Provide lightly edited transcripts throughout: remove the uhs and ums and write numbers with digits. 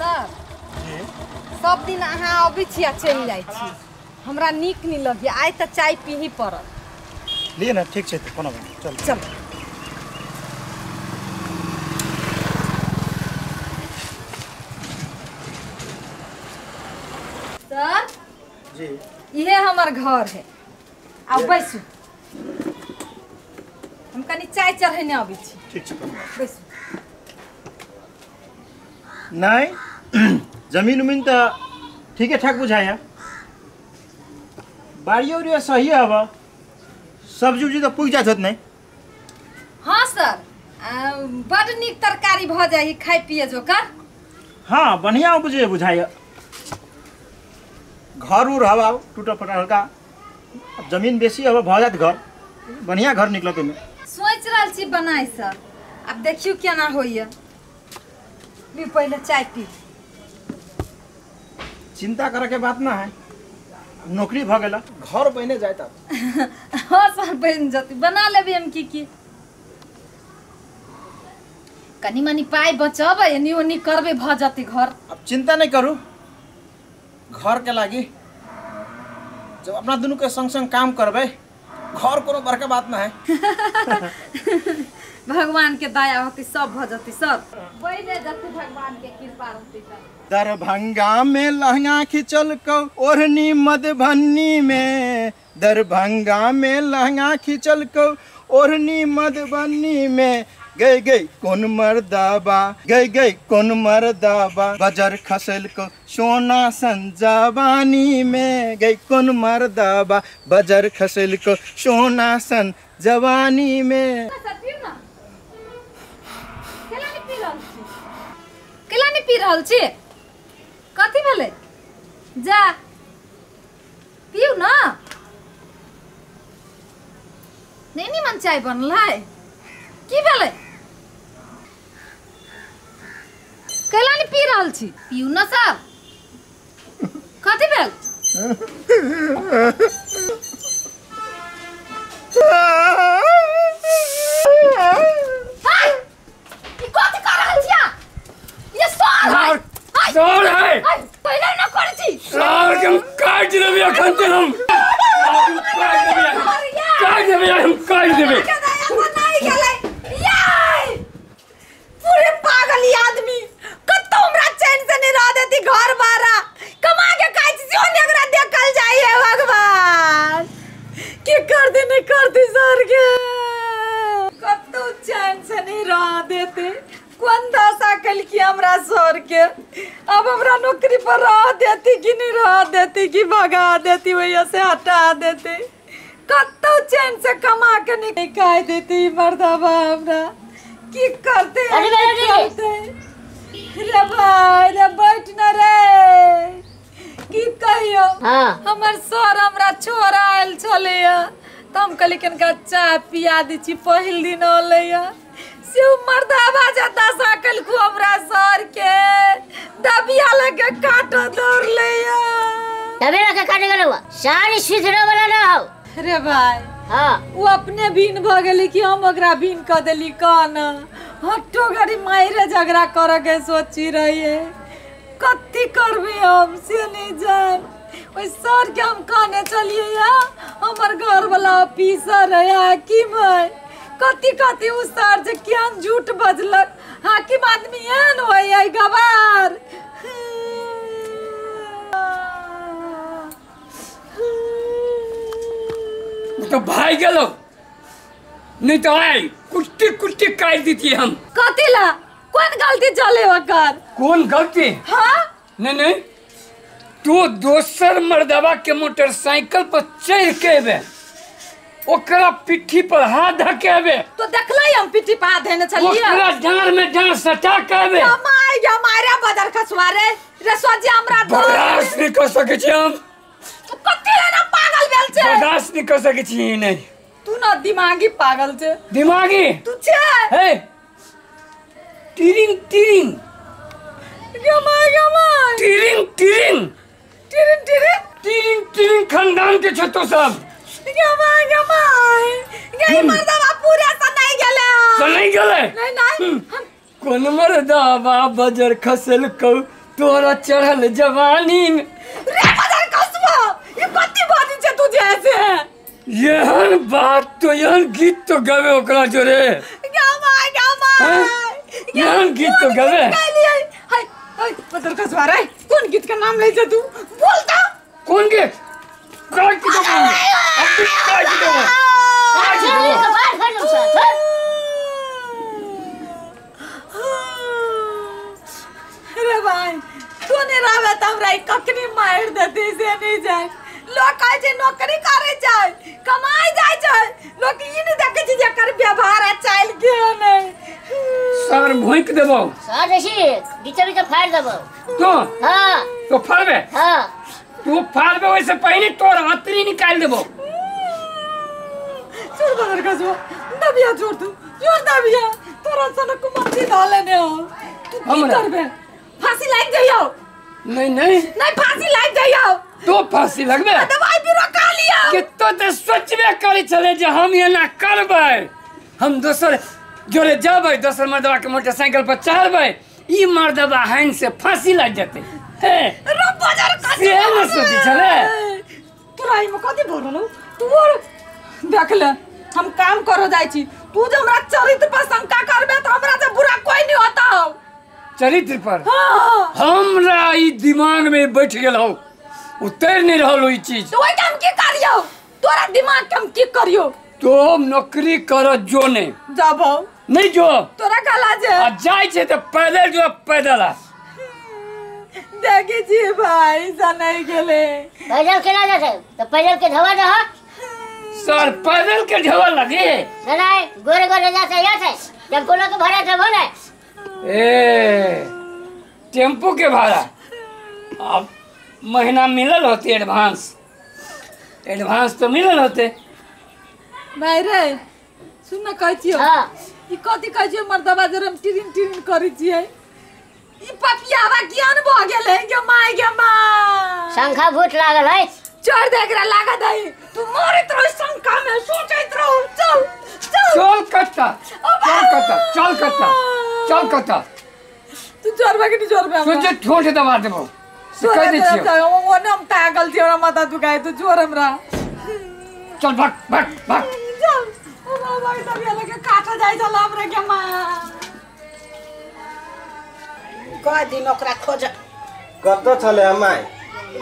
Sir सब दिन अहाँ अबै छी आ चलि जाइ छी, हमरा नीक नहीं लगे। आइ तऽ चाय पीही पड़त। लिए ना, ठीक छै तऽ कोनो बात, चल चल। सर जी इहे हमर घर है, आउ बैसू, हम कनी चाय चढ़ेने अबै छी। ठीक छै, बैसू। नहीं जमीन उमीन तो ठीके ठाक बुझाया, बाड़ियो उड़ियो सही हवा, सब्जी उब्जी तो पुग जात होत नहीं। हाँ सर, बड़ नीक तरकारी भ जाई खाय पिए जोकर। हाँ बढ़िया उपजे बुझाया, घर उर हवा टूटा फटा हल्का, अब जमीन बेसी हवा भ जात घर, बढ़िया घर निकलत ओमे। सोच रहल छी बनाय सर, अब देखियो केना होइए। भी पहले चाय पी। चिंता करे के बात ना है, नौकरी भ गेला, घर बने जाए तब। हाँ सर बन जती, बना लेबे हम की की कनी मनी पाई बचब, एनी ओनी करबे भ जती घर। अब चिंता नहीं करू घर के लागी, जब अपना दोनों के संग संग काम करबे घर कोनो बड़का बात ना है। भगवान के दया होती सब भ जती सर, बने जती भगवान के कृपा होती। दरभंगा में लहंगा खिंचल को ओढ़नी मधुबनी में, दरभंगा में लहंगा खिंचल को ओढ़नी मधुबनी में, गई गई कौन मर्दाबा, गई गई कौन मर्दाबा, बजर खसल को सोना सन जवानी में, गई कौन मर्दाबा बजर खसल को सोना सन जवानी में। केला नहीं पी रहल छी? कथी भेलै? जा पीउ ना। नहीं निमन चाय बनलै, की भेलै? केला नहीं पी रहल छी? पीउ ना सर। कथी भेल? कथी कर रहल छी? ये सर है, सर है, पहिले न करै छी। सर के हम काट देबै अखन ते, हम काट देबै, हम काट देबै। नहीं गेलै याय, पूरे पागल आदमी, कत्तो हमरा चैन से नहीं रह देती। घर बारा कमा के खाइ छी, सेहो एकरा देखल जाइ है। भगवान की कर दे नहीं कर दे सर के, कत्तो चैन से नहीं रह देते। कौन दशा कल की हमरा सर के, अब हमरा नौकरी पर रह देती कि नहीं रह देती, कि भगा देती, वही से हटा देती। कत्तो चैन से कमा के नहीं खाए देती मर्दाबा हमरा। की करते करते रे भाई, रे बैठ न रे, की कहियो। हाँ। हमर सर हमरा छोरा आयल छलैया त हम कहली कनका चाय पिया दै छी, पहिल दिन अलैया से मर्दाबा जे दशा कलकू हमरा सर के दबिया लगे काट दौड़लैया। तबे लगे काटे गेलौ, सारी सुधरे वाला ना हो रे भाई। हाँ वो अपने भीन भ गेली कि हम ओकरा भीन क देली। कौन हट्टो घड़ी मारे झगड़ा करे के सोची रहिए, कथी करबे हम से नहीं जान। ओहि सर के हम कहने चलिए या हमर घर वाला ऑफिसर है हाकिम है, कथी कथी उ सर जे केहन झूठ बजलक। हाकिम आदमी एहन होइ है गवार। तो भाई गेलो नहीं तो आई कुट्टी कुट्टी काट दी हम। कथी ला? कौन गलती चले ओकर? कौन गलती? हाँ नहीं नहीं, तू दोसर मर्दवा के मोटरसाइकिल पर चढ़ के एबे, ओकरा पिट्ठी पर हाथ धके एबे। तो देखलै हम पिट्ठी पर हाथ धने छलियै, ओकरा डांर में डांर सटा के एबे। हमाय हमारे बदर खसवा रे रे सोजी हमरा बर्दाश्त नहीं कर सके छी हम। तू कथी ला ना पागल भेल छे? बर्दाश्त नहीं कर सके छी। नहीं तू ना दिमागी पागल छे। दिमागी तू छे हे टिरिंग टिरिंग गमाय गमाय टिरिंग टिरिंग टिरिंग टिरिंग टिरिंग टिरिंग खानदान के छे तो सब। गमाय गमाय गई मर्दवा पूरा सनाई गेले। सनाई गेले? नहीं नहीं, कोन मर्दवा बजर खसल को तोरा चढ़ल जवानी में। रे बदर कसबा ई कथी बाजी छे तू जैसे यहन बात तो यहन गीत तो गावे ओकरा जोरे। गामा गामा यहन गीत तो गावे। हाय हाय बदर कसबा रे कोन गीत का नाम ले छे तू बोलता कोन गीत? काय की तो अब काय की तो काय की तो बाहर कर दो सर। अरे भाई तू नहीं रहे त हमरा कखनी मार देती से नहीं जाए। लोग कहै छै नौकरी करे छै कमाई जाय छै लोग ई नहीं देखै छै जे एकर व्यवहार आ चाल के नहीं। सर भोंक देबो सर देखी बीचे बीचे फाड़ देबो तो। हां तो फाड़बे। हां तू फाड़बे वैसे पहले तोर हथरी निकाल देबो। छोड़ बदर का जो दबिया छोड़ तू छोड़ दबिया तोरा सन कुमारी धाले ने हो तू की करबे? फांसी लाग जाइयो। नहीं नहीं नहीं फांसी लाग जाइयो। तो फांसी लगबे दवाई भी रोका लियो कि तो ते सोचबे करी चले जे हम एना करबै हम दोसर जोरे जाबै दोसर मर्दबा के मोटरसाइकिल पर चढ़बै ई मर्दबा हैन से फांसी लाग जेतै। हे रो बाजार का से न सोची छले तोरा ई में कथी बोल रहलौ तू देख ले हम काम करो जाय छी तू जे हमरा चरित्र पर शंका करबे त हमरा से बुरा कोई नहीं होता हो। चरित्र पर? हाँ। हमरा ई दिमाग में बैठ गेल हो उतर नहीं रहल ई चीज। तो ओइ काम की करियो तोरा दिमाग के हम की करियो? तो नौकरी कर जो नहीं जाबो नहीं जो तोरा गला जे आ जाय छे त पैदल जो पैदल आ। देखी जी भाई सा नहीं गेले पैदल केना जाते त पैदल के धवा दह सर पैदल के ढेवा लगे नहीं गोरे गोरे जाते जाते टेम्पो के भाड़ा देबो ने। ए टेम्पो के भाड़ा अब महीना मिलल होते एडवांस एडवांस तो मिलल होते। भाई रे सुन न कहै छियौ। हां ई कथी कहै छियौ मर्दबा जे हम टिरिन टिरिन करै छियै ई पपियावा ज्ञान भ गेलै गे my गे my. शंखा भूत लागल है चढ़ दे एकरा लागत है तू मरैत रह शंखा में सोचैत रह। चल चल चल कट्टा चल कट्टा चल कट्टा चल कट्टा तू जोरबा कि नहीं जोरबा? सोचे ठोठ दबा देबो से कह दै छियौ ओ न हम तागल छियौ हमरा माथा दुखाय तू जोर हमरा चल भाग भाग भाग चल। ओ बाबा ई सब लगे काटा जाय छल हमरा के मां। कह दिन ओकरा खोज कत छले माय?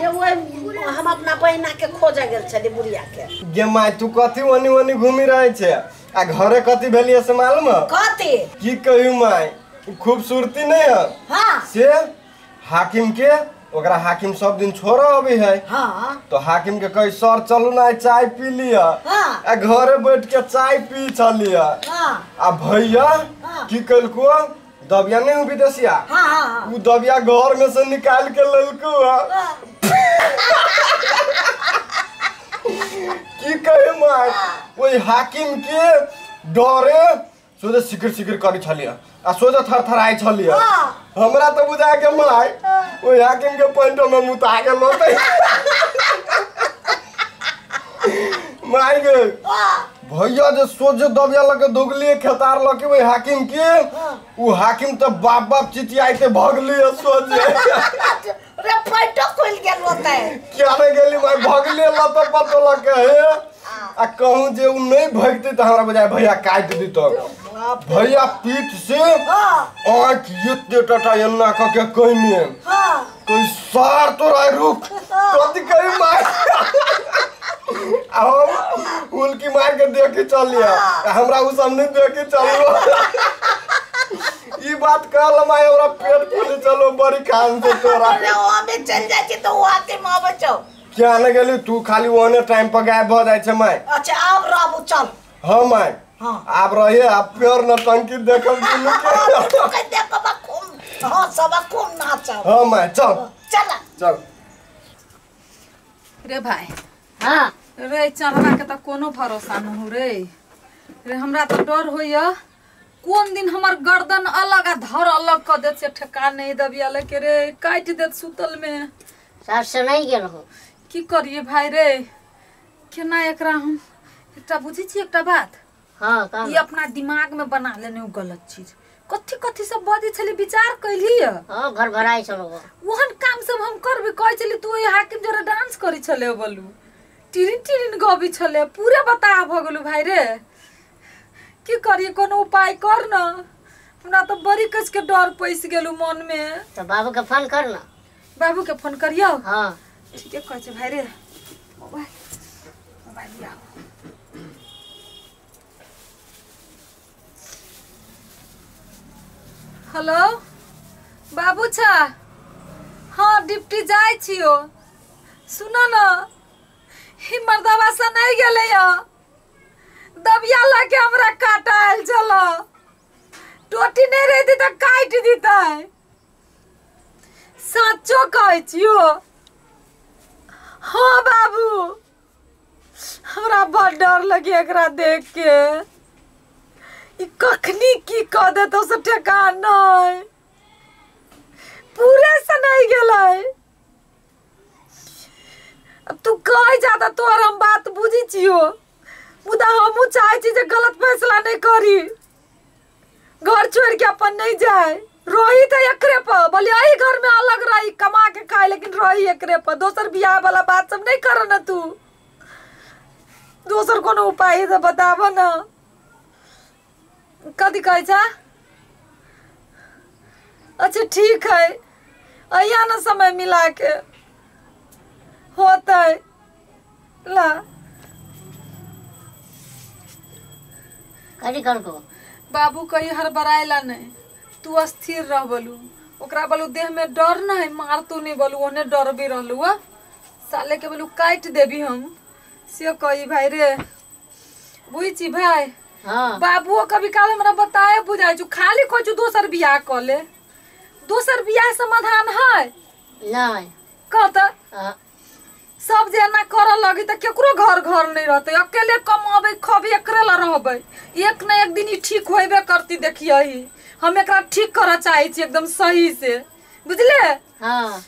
रे ओ हम अपना बहिना के खोज गेल छली बुढ़िया के। गे my तू कथी ओनी ओनी घूमी रहे छे आ घरे कथी भेलिए से मालूम है? कथी? की कहियो my खूबसूरती नहीं है। हां से हाकिम के ओकरा हाकिम सब दिन छोड़ अबे है। हां तो हाकिम के कही सर चलू ना चाय पी लिया। हां आ घरे बैठ के चाय पी छलिया। हां आ भैया की कलको दबिया नहीं हूं विदेशिया। हां हां उ दबिया घर में से निकाल के ललको। की कहे my ओई हाकिम के डरे सोझे सिकिर सिकिर करी छलिया आ सोझे थरथराई छलिया। हमरा तो बुझा के my ओई हाकिम के पैंट में मुता के लोते my गे भैया जे सोझे दबिया लके दोगलिए खेतार लके ओई हाकिम के उ हाकिम त बाप बाप चिचियाइते भगलिए सोझे। रे पैंटो खुल गेल होते क्या रे गेली my भगलिए लत पत लके हे आ कहूं जे उ नहीं भगते त हमरा बजाय भैया काट दितो। भैया पीठ से आंख एते टटा एना क के कहने हां कोई सार तोरा रुक कथी कही मार आ हम उल्की मार के देखी चलिया हमरा उ सामने देखी चललो। ई बात कहल my हमरा पेट फूले चलो बड़ी खान से तोरा। अरे ओ में चल जाय छी तो ओ आके मां बचो क्या न गेली तू खाली ओने टाइम पर गायब भ जाय छै my. अच्छा आब रहबू चल। हां my हां आब रहिए आप प्योर नौटंकी देखब दुनू के। तू के देखब खूब हां सब खूब नाचब। हां my चल चल चल रे भाई। हां रे चढ़वा के त कोनो भरोसा न हो रे रे हमरा त डर होइया कोन दिन हमर गर्दन अलग आ धर अलग क देत से ठेकान नहीं दबिया लेके रे काट देत सुतल में। सर से नहीं गेल हो की करिए भाई रे केना एकरा हम एकटा बुझै छी एकटा बात। हाँ कह ई अपना दिमाग में बना लेने गलत चीज कथी कथी सब बजै छली विचार कैली। हाँ घर भराइ छलो ओहन काम सब हम करबे कहै छली तू ओहि हाकिम जोरे डांस करै छले बोलू टिरिन टिरिन गबी छले पूरे बता भ गेलू भाई रे। की करिए कोनो उपाय कर न, हमरा तो बड़ी कस के डर पैस गेलू मन में। तो बाबू के फोन कर न। बाबू के फोन करियो। हाँ ठीके कहै छै भाई रे। मोबाइल मोबाइल लियाओ। हेलो बाबू छा? हाँ डिप्टी जाए छियो। सुनो न ही मर्दवा से नहीं गेले दबिया लगे हमरा काटा आयल छल, टोटी नहीं रहती तो काटि दितै। साचो कहै छियो। हाँ बाबू हमरा बड़ डर लगे एकरा देख के, ई कखनी की कह देतौ से ठेकान नहीं, पूरे से नहीं गेलै। अब तू कह जाता तोहर हम बात बुझी छियो, मुदा हमहूँ चाहे छी जे गलत फैसला नहीं करी, घर छोड़ के अपन नहीं जाए, रही तो एकरे पर, बोले यही घर में अलग रही कमा के खाए लेकिन रही एकरे पर, दोसर बियाह वाला बात सब नहीं कर न तू, दोसर कोनो उपाय है तो बताब न। कथी कहै छा? अच्छा ठीक है अइया न समय मिला के होतै ला। कथी करको बाबू कही हड़बड़ाइला नहीं, तू अस्थिर रह बोलू, ओकरा बोलू देह में डर नहीं मार तू नहीं बोलू, ओने डर भी रहलू साले के बोलू काटि देबी हम से कही भाई रे। बुझी छी भाई? हाँ। बाबूओ कभी काल हमरा बताए बुझाइ छु खाली कहै छु दोसर बियाह कऽ ले, दोसर बियाह समाधान है नहीं कह त सब जे एना करऽ लगी तऽ केकरो घर घर नहीं रहतै, अकेले कमाबै खबै एकरे ला रहबै, एक न एक दिन ई ठीक होबे करती। देखियही हम एकरा ठीक करऽ चाहै छी एकदम सही से, बुझले? हाँ।